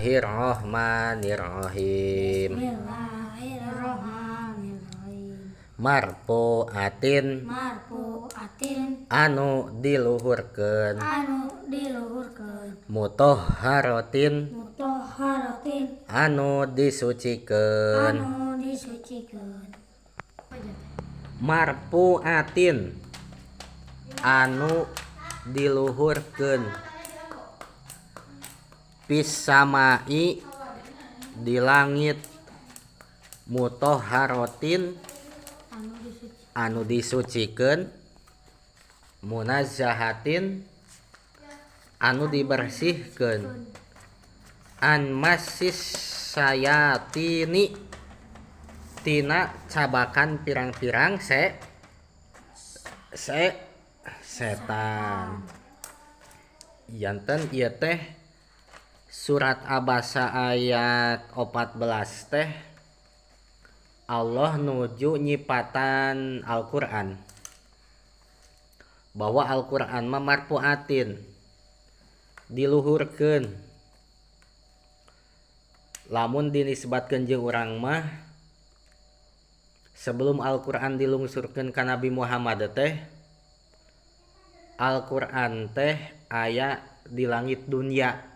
Bismillahirrahmanirrahim. Bismillahirrahmanirrahim. Marfuatin, Marfuatin, anu diluhurkeun, anu diluhurkeun, mutahharatin, mutahharatin, anu disucikeun, anu disucikeun. Marfuatin anu diluhurkeun, pisamai di langit, mutahharatin anu disucikeun, munazzahatin anu dibersihkeun, an masis sayatini tina cabakan pirang-pirang se se setan. Janten ieu teh surat Abasa ayat 14 teh Allah nuju nyipatan Al-Qur'an, bahwa Al-Qur'an mah marfuatin, diluhurkeun. Lamun dinisbatkeun jeung urang mah sebelum Al-Qur'an dilungsurkeun ka Nabi Muhammad teh, Al-Qur'an teh aya di langit dunia.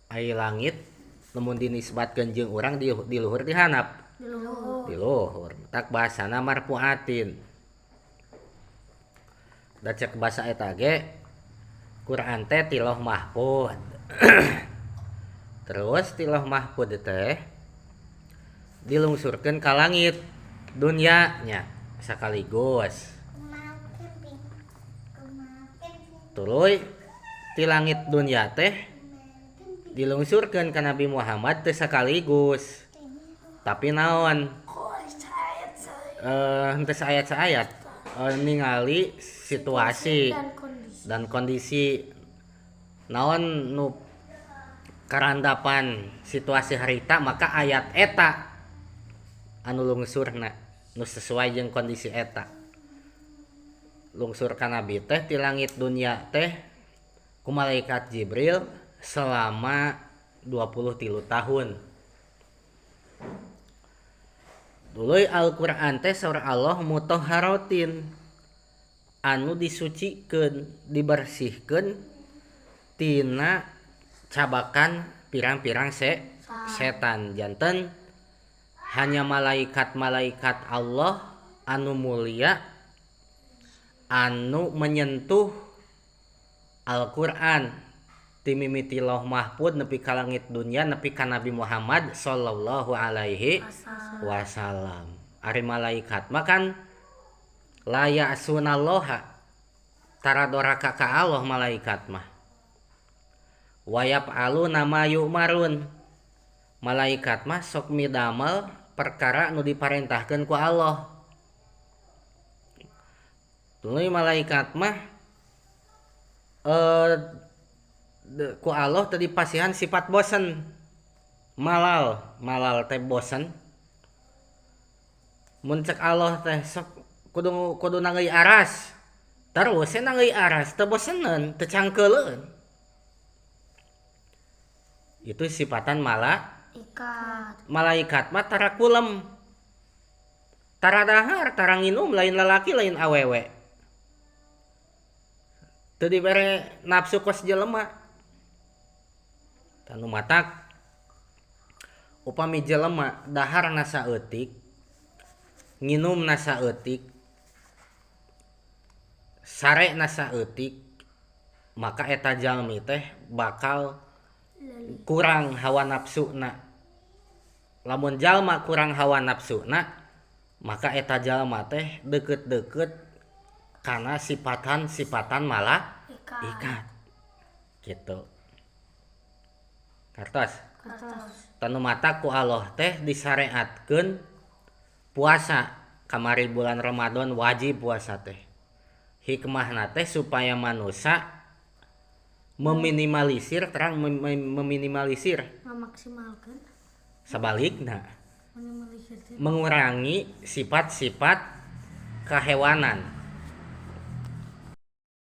Aya langit lamun dinisbatkeun jeung urang di luhur di handap, Di luhur. Di luhur. Tak bahasana marfuatin. Da cek bahasa eta ge Quran teh ti Lauh Mahfud. Terus ti Lauh Mahfud teh dilungsurkeun ka langit dunia nya sekaligus. Tuluy ti langit dunia teh dilungsurkeun ka Nabi Muhammad teh sekaligus. Tapi naon? Henteu saayat-saayat, ningali situasi dan kondisi naon nu karandapan situasi harita, maka ayat eta anu lungsurna nu sesuai jeung kondisi eta. Lungsur ka Nabi teh ti langit dunia teh ku malaikat Jibril selama 23 tahun. Tuluy Al-Qur'an teh saur Allah mutahharatin, anu disucikeun, dibersihkeun tina cabakan pirang-pirang setan. Janten hanya malaikat-malaikat Allah anu mulia anu menyentuh Al-Qur'an ti mimiti Lauh Mahfud nepi ka langit dunia nepi ka Nabi Muhammad sallallahu alaihi wasallam. Ari malaikat mah kan la ya'sunallaha, tara doraka ka Allah malaikat mah. Wa yaf'aluna ma yu'marun, malaikat mah sok midamel perkara nu diparentahkeun ku Allah. Tuluy malaikat mah ku Allah tadi pasihan sifat bosen, malal, malal teh bosen. Mun cek Allah teh sok kudu nangeui aras, terus we nangeui aras teu boseneun, teu cangkeuleun. Itu sifatan malaikat. Malaikat mah tara kulem, tara dahar, tara nginum, lain lalaki lain awewe. Teu dibere nafsu kos jelema. Tanu matak upami jelema dahar na saeutik, nginum na saeutik, sare na saeutik, maka eta jalmi teh bakal kurang hawa nafsuna. Lamun jalma kurang hawa nafsuna, maka eta jalma teh deukeut-deukeut kana sifatan-sifatan malaikat. Gitu. Kartos. Tanu mata ku Allah teh disareatkeun puasa. Kamari bulan Ramadan wajib puasa teh. Hikmahna teh supaya manusia meminimalisir, terang meminimalisir, memaksimalkan, sebalikna mengurangi sifat-sifat kehewanan.